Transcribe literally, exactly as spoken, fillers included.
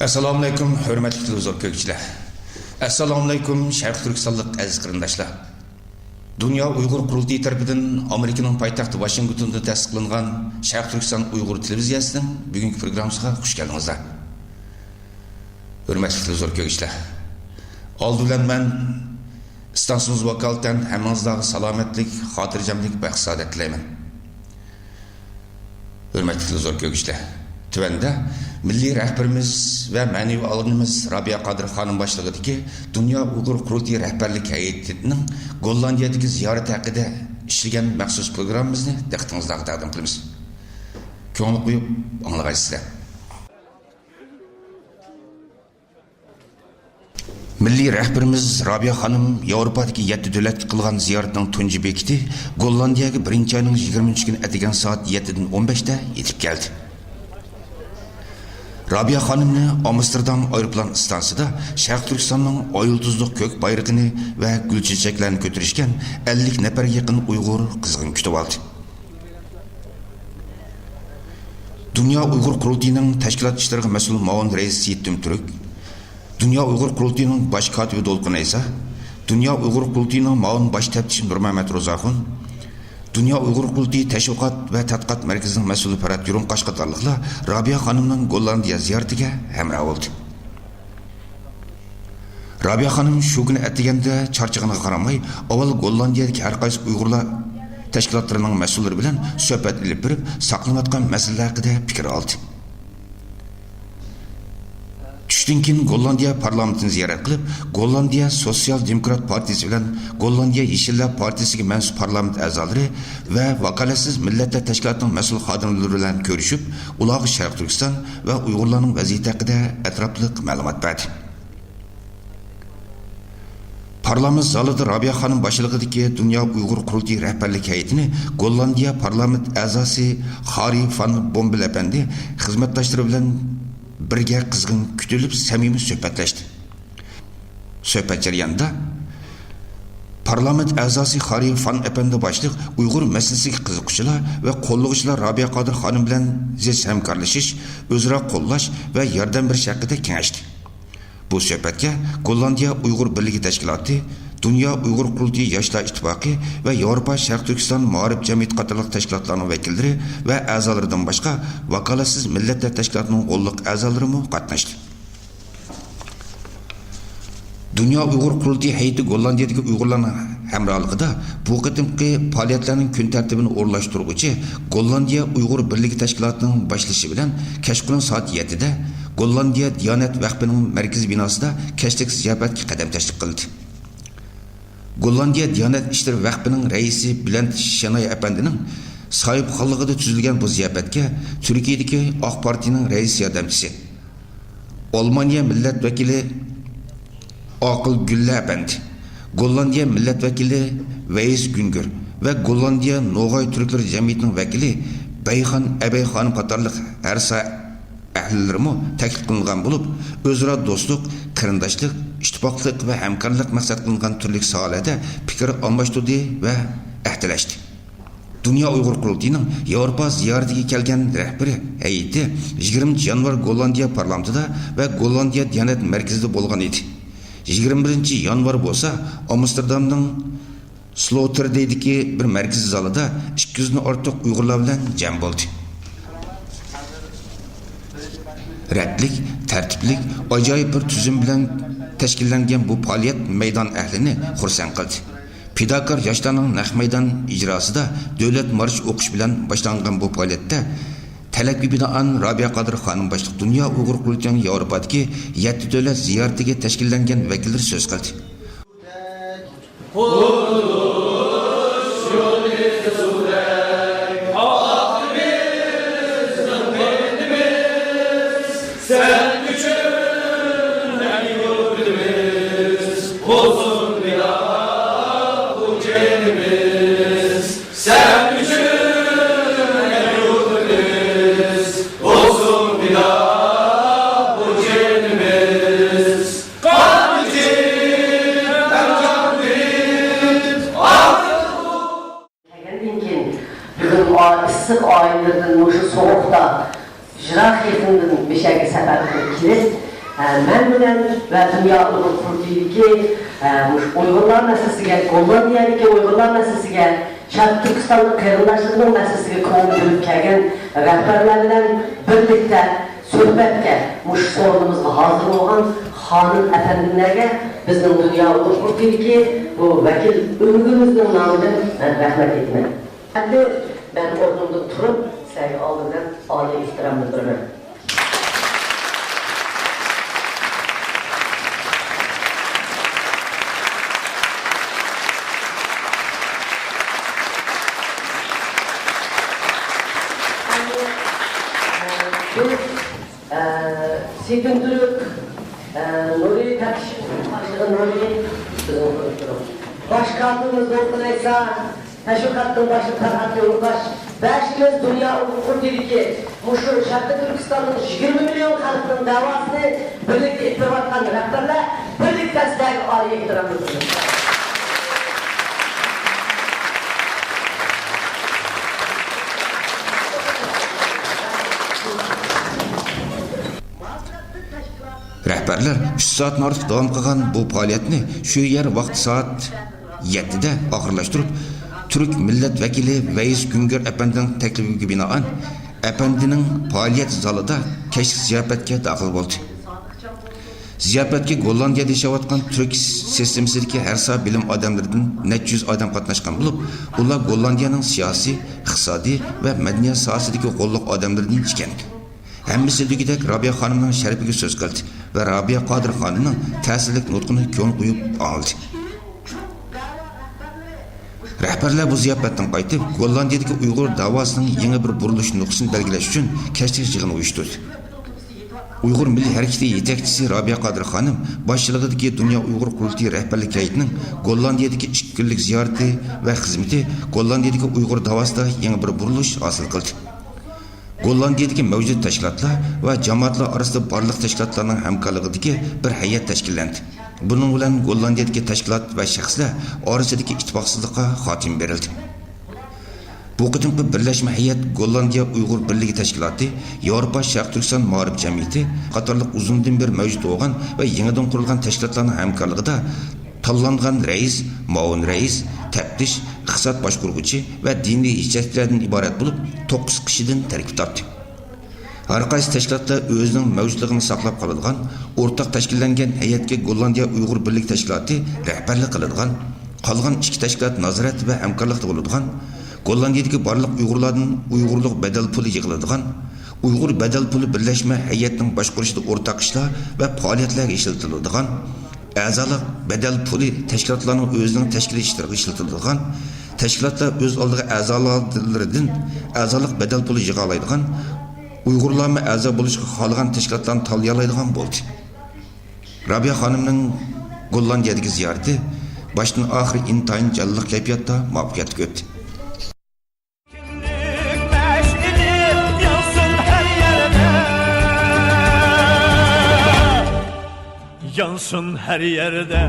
ئەسسالامۇئەلەيكۇم، ھۆرمەتلىك تېلېۋىزور كۆرگۈچىلەر! ئەسسالامۇئەلەيكۇم، شەرقىي تۈركىستانلىق ئەزىز قېرىنداشلار! دۇنيا ئۇيغۇر قۇرۇلتىيى تەرىپىدىن ئامېرىكىنىڭ پايتەختى ۋاشىنگتوندا تەسىس قىلىنغان شەرقىي تۈركىستان ئۇيغۇر تېلېۋىزىيەسىنىڭ بۈگۈنكى پروگراممىسىغا خۇش كەلدىڭىزلەر. ھۆرمەتلىك تېلېۋىزور كۆرگۈچىلەر! ئالدى بىلەن مەن ئىستانسىمىز ۋاكالىتەن ھەممىڭىزلارغا سالامەتلىك، خاتىرجەملىك، بەخت-سائادەت تىلەيمەن. ھۆرمەتلىك تېلېۋىزور كۆرگۈچىلەر! تۆۋەندە مىللىي رەھبىرىمىز ۋە مەنىۋى ئالىمىمىز رابىيە قادىر خانىم باشچىلىقىدىكى دۇنيا ئۇيغۇر قۇرۇلتىيى رەھبەرلىك ھەيئىتىنىڭ گوللاندىيەدىكى زىيارىتى ھەققىدە ئىشلىگەن مەخسۇس پروگراممىمىزنى دىققىتىڭىزلارغا تەقدىم قىلىمىز. كۆڭۈل قويۇپ ئاڭلىغايسىزلەر. مىللىي رەھبىرىمىز رابىيە خانىم ياۋروپادىكى يەتتە دۆلەتكە قىلغان زىيارىتىنىڭ تۇنجى بېكىتى گوللاندىيەگە بىرىنچى ئاينىڭ يىگىرمىنچى كۈنى ئەتىگەن سائەت يەتتىدىن ئون بەشتە يېتىپ كەلدى. رابىيە خانىمنى ئامستېردام ئايروپىلان ئىستانسىسىدا شەرقىي تۈركىستاننىڭ ئاي يۇلتۇزلۇق كۆك بايرىقىنى ۋە گۈل چېچەكلەرنى كۆتۈرۈشكەن ئەللىك نەپەرگە يېقىن ئۇيغۇر قىزغىن كۈتۈۋالدى. دۇنيا ئۇيغۇر قۇرۇلتىيىنىڭ تەشكىلات ئىشلىرىغا مەسئۇل مۇئاۋىن رەئىس سېيىت تۈمتۈرك، دۇنيا ئۇيغۇر قۇرۇلتىيىنىڭ باش كاتىپى دولقۇن ئەيسا، دۇنيا ئۇيغۇر قۇرۇلتىيىنىڭ مۇئاۋىن باش تەپتىچى نۇرمەمەت روزاخۇن، دۇنيا ئۇيغۇر قۇرۇلتىيى تەشۋىقات ۋە تەتقىقات مەركىزىنىڭ مەسئۇلى پەرھات يۇرۇڭقاش قاتارلىقلار رابىيە خانىمنىڭ گوللاندىيە زىيارىتىگە ھەمراھ بولدى. رابىيە خانىم شۇ كۈنى ئەتىگەندە چارچىغىنىغا قارىماي، ئاۋۋال گوللاندىيەدىكى ھەر قايسى ئۇيغۇرلار تەشكىلاتلىرىنىڭ مەسئۇللىرى بىلەن سۆھبەت ئېلىپ بېرىپ، ساقلىنىۋاتقان مەسىلىلەر ھەققىدە پىكىر ئالدى. چۈشتىن كېيىن گوللاندىيە پارلامېنتىنى زىيارەت قىلىپ، گوللاندىيە سوتسىيال دېموكرات پارتىيىسى بىلەن گوللاندىيە يېشىللار پارتىيىسىگە مەنسۇپ پارلامېنت ئەزالىرى ۋە ۋاكالەتسىز مىللەتلەر تەشكىلاتىنىڭ مەسئۇل خادىملىرى بىلەن كۆرۈشۈپ، ئۇلارغا شەرقىي تۈركىستان ۋە ئۇيغۇرلارنىڭ ۋەزىيىتى ھەققىدە ئەتراپلىق مەلۇمات بەردى. پارلامېنت زالىدا رابىيە خانىم باشچىلىقىدىكى دۇنيا ئۇيغۇر قۇرۇلتىيى رەھبەرلىك ھەيئىتىنى گوللاندىيە پارلامېنت ئەزاسى خارى فان بومبېل ئەپەندى خىزمەتداشلىرى بىلەن بىرگە قىزغىن كۈتۈلۈپ، سەمىمىي سۆھبەتلەشتى. سۆھبەت جەريانىدا پارلامېنت ئەزاسى خارى فان ئەپەندى باشلىق ئۇيغۇر مەسىلىسىگە قىزىققۇچىلار ۋە قوللىغۇچىلار رابىيە قادىر خانىم بىلەن زىچ ھەمكارلىشىش، ئۆزئارا قوللاش ۋە ياردەم بېرىش ھەققىدە كېڭەشتى. بۇ سۆھبەتكە گوللاندىيە ئۇيغۇر بىرلىكى تەشكىلاتى، دۇنيا ئۇيغۇر قۇرۇلتىيى ياشلار ئىتتىپاقى ۋە ياۋروپا شەرقىي تۈركىستان مائارىپ جەمئىيىتى قاتارلىق تەشكىلاتلارنىڭ ۋەكىللىرى ۋە ئەزالىرىدىن باشقا، ۋاكالەتسىز مىللەتلەر تەشكىلاتىنىڭ غوللۇق ئەزالىرىمۇ قاتناشتى. دۇنيا ئۇيغۇر قۇرۇلتىيى ھەيئىتى گوللاندىيەدىكى ئۇيغۇرلارنىڭ ھەمراھلىقىدا بۇ قېتىمقى پائالىيەتلەرنىڭ كۈن تەرتىپىنى ئورۇنلاشتۇرغۇچى گوللاندىيە ئۇيغۇر بىرلىكى تەشكىلاتىنىڭ باشلىشى بىلەن كەچقۇرۇن سائەت يەتتىدە گوللاندىيە دىيانەت ۋەقپىنىڭ مەركىزىي بىناسىدا كەچلىك زىياپەتكە قەدەم تەشرىپ قىلدى. گوللاندىيە دىيانەت ئىشلىرى ۋەقپىنىڭ رەئىسى بىلەنت شېناي ئەپەندىنىڭ ساھىبخانلىقىدا تۈزۈلگەن بۇ زىياپەتكە تۈركىيەدىكى ئاق پارتىيىنىڭ رەئىس ياردەمچىسى، ئالمانىيە مىللەت ۋەكىلى ئاقىل گۈللە ئەپەندى، گوللاندىيە مىللەت ۋەكىلى ۋەيس گۈنگۈر ۋە گوللاندىيە نوغاي تۈركلىرى جەمئىيىتىنىڭ ۋەكىلى بەيخان ئەبەي خانىم قاتارلىق ھەر سا ئەھلىلىرىمۇ تەكلىپ قىلىنغان بولۇپ، ئۆزئارا دوستلۇق، قېرىنداشلىق، ئىتتىپاقلىق ۋە ھەمكارلىق مەقسەت قىلىنغان تۈرلۈك ساھەلەردە پىكىر ئالماشتۇردى ۋە ئەھدىلەشتى. دۇنيا ئۇيغۇر قۇرۇلتىيىنىڭ ياۋروپا زىيارىتىگە كەلگەن رەھبىرىي ھەيئىتى يىگىرمىنچى يانۋار گوللاندىيە پارلامېنتىدا ۋە گوللاندىيە دىيانەت مەركىزىدە بولغان ئىدى. يىگىرمە بىرىنچى يانۋار بولسا ئامستېردامنىڭ سلوتېردېيدىكى بىر مەركىزىي زالىدا ئىككى يۈزدىن ئارتۇق ئۇيغۇرلار بىلەن جەم بولدى. رەتلىك، تەرتىپلىك، ئاجايىپ بىر تۈزۈم بىلەن تەشكىللەنگەن بۇ پائالىيەت مەيدان ئەھلىنى خۇرسەن قىلدى. پىداكار ياشلارنىڭ نەق مەيدان ئىجراسىدا دۆلەت مارشى ئوقۇش بىلەن باشلانغان بۇ پائالىيەتتە تەلەپكە بىنائەن رابىيە قادىر خانىم باشلىق دۇنيا ئۇيغۇر قۇرۇلتىيىنىڭ ياۋروپادىكى يەتتە دۆلەت زىيارىتىگە تەشكىللەنگەن ۋەكىللىرى سۆز قىلدى. قۇتۇلۇش يولى سۇدەك ئاقتى بىزنىڭ مېھنىمىز. سەن ئۈچۈن ھەم يۇرتىمىز، بولسۇن پىدا بۇ جېنىمىز. سەن ئۈچۈن ھەم يۇرتىمىز، بولسۇن پىدا بۇ جېنىمىز. قان ئىچىپ ھەم جان بېرىپ ئاقىل. كەلگەندىن كېيىن، بۈگۈن ئا-، ئىسسىق ئائىلىلىرىدىن مۇشۇ سوغۇقتا، يىراق يېقىندىن مۇشۇ يەرگە سەپەر قىلىپ كېلىپ، مەن بىلەن ۋە دۇنيا ئۇيغۇر قۇرۇلتىيىدىكى، ئە، مۇشۇ ئۇيغۇرلار مەسىلىسىگە، گوللاندىيەدىكى ئۇيغۇرلار مەسىلىسىگە، شەرقىي تۈركىستانلىق قېرىنداشلىرىنىڭ مەسىلىسىگە كۆڭۈل بۆلۈپ كەلگەن رەھبەرلەر بىلەن بىرلىكتە سۆھبەتكە مۇشۇ سورۇنىمىزغا ھازىر بولغان خانىم ئەپەندىلەرگە، بىزنىڭ دۇنيا ئۇيغۇر قۇرۇلتىيىدىكى بۇ ۋەكىل ئۆمىكىمىزنىڭ نامىدىن مەن رەھمەت ئېيتىمەن. ئەمدى مەن ئورنۇمدىن تۇرۇپ، سىلەرگە ئالدى بىلەن ئالىي ئېھتىرام بىلدۈرىمەن. بىز، ئە، سېپىن تۈرك، ئە، نۇرى تەپتىش باشلىقى نۇرى، بىزنىڭ باش كاتىپىمىز دولقۇن ئەيسا، تەشۋىقاتنىڭ باشلىقى پەرھات يولداش، بەشىمىز دۇنيا ئۇيغۇر قۇرۇلتىيىدىكى مۇشۇ شەرقىي تۈركىستاننىڭ يىگىرمە مىليون خەلقنىڭ دەۋاسىنى بىرلىكتە ئېلىپ بېرىۋاتقان رەھبەرلەر، بىرلىكتە سىلەرگە ئالىي ئېھتىرام بىلدۈرىمىز. رەھبەرلەر ئۈچ سائەتتىن ئارتۇق داۋام قىلغان بۇ پائالىيەتنى شۇ يەر ۋاقتى سائەت يەتتىدە ئاخىرلاشتۇرۇپ، تۈرك مىللەت ۋەكىلى ۋەيس گۈڭگۈر ئەپەندىنىڭ تەكلىپىگە بىنائەن، ئەپەندىنىڭ پائالىيەت زالىدا كەچلىك زىياپەتكە داخىل بولدى. زىياپەتكە گوللاندىيەدە ياشاۋاتقان تۈرك سىستېمىسىدىكى ھەر ساھە بىلىم ئادەملىرىدىن نەچچە يۈز ئادەم قاتناشقان بولۇپ، ئۇلار گوللاندىيەنىڭ سىياسىي، ئىقتىسادىي ۋە مەدەنىيەت ساھەسىدىكى غوللۇق ئادەملىرىدىن ئىكەن. ھەممىسى دېگۈدەك رابىيە خانىمنىڭ شەرىپىگە سۆز قىلدى ۋە رابىيە قادىر خانىمنىڭ تەسىرلىك نۇتقىنى كۆڭۈل قويۇپ ئاڭلىدى. رەھبەرلەر بۇ زىياپەتتىن قايتىپ، گوللاندىيەدىكى ئۇيغۇر داۋاسىنىڭ يېڭى بىر بۇرۇلۇش نۇقتىسىنى بەلگىلەش ئۈچۈن كەچلىك يىغىن ئۇيۇشتۇردى. ئۇيغۇر مىللىي ھەرىكىتى يېتەكچىسى رابىيە قادىر خانىم باشچىلىقىدىكى دۇنيا ئۇيغۇر قۇرۇلتىيى رەھبەرلىك ھەيئىتىنىڭ گوللاندىيەدىكى ئىككى كۈنلۈك زىيارىتى ۋە خىزمىتى گوللاندىيەدىكى ئۇيغۇر داۋاسىدا يېڭى بىر بۇرۇلۇش ھاسىل قىلدى. گوللاندىيەدىكى مەۋجۇت تەشكىلاتلار ۋە جامائەتلەر ئارىسىدا بارلىق تەشكىلاتلارنىڭ ھەمكارلىقىدىكى بىر ھەيئەت تەشكىللەندى. بۇنىڭ بىلەن گوللاندىيەدىكى تەشكىلات ۋە شەخسلەر ئارىسىدىكى ئىتتىپاقسىزلىققا خاتىمە بېرىلدى. بۇ قېتىمقى بىرلەشمە ھەيئەت گوللاندىيە ئۇيغۇر بىرلىكى تەشكىلاتى، ياۋروپا شەرقىي تۈركىستان مائارىپ جەمئىيىتى قاتارلىق ئۇزۇندىن بېرى مەۋجۇت بولغان ۋە يېڭىدىن قۇرۇلغان تەشكىلاتلارنىڭ ھەمكارلىقىدا تاللانغان رەئىس، مۇئاۋىن رەئىس، تەپتىش، ئىقتىساد باشقۇرغۇچى ۋە دىنىي يېتەكچىلەردىن ئىبارەت بولۇپ، توققۇز كىشىدىن تەركىب تاپتى. ھەر قايسى تەشكىلاتلار ئۆزىنىڭ مەۋجۇتلۇقىنى ساقلاپ قالىدىغان، ئورتاق تەشكىللەنگەن ھەيئەتكە گوللاندىيە ئۇيغۇر بىرلىكى تەشكىلاتى رەھبەرلىك قىلىدىغان، قالغان ئىككى تەشكىلات نازارەت ۋە ھەمكارلىقتا بولىدىغان، گوللاندىيەدىكى بارلىق ئۇيغۇرلاردىن ئۇيغۇرلۇق بەدەل پۇلى يىغىلىدىغان، ئۇيغۇر بەدەل پۇلى بىرلەشمە ھەيئەتنىڭ باشقۇرۇشىدا ئورتاق ئىشلار ۋە پائالىيەتلەرگە ئىشلىتىلىدىغان، ئەزالىق بەدەل پۇلى تەشكىلاتلارنىڭ ئۆزىنىڭ تەشكىلىي ئىشلىرىغا ئىشلىتىلىدىغان، تەشكىلاتلار ئۆز ئالدىغا ئەزالىرىدىن ئەزالىق بەدەل پۇلى يىغالايدىغان، ئۇيغۇرلارمۇ ئەزا بولۇشقا خالىغان تەشكىلاتلارنى تاللىيالايدىغان بولدى. رابىيە خانىمنىڭ گوللاندىيەدىكى زىيارىتى باشتىن ئاخىر ئىنتايىن جانلىق كەيپىياتتا مۇۋەپپەقىيەتلىك ئۆتتى. كىملىك مەشئىلى يانسۇن ھەر يەردە، يانسۇن ھەر يەردە.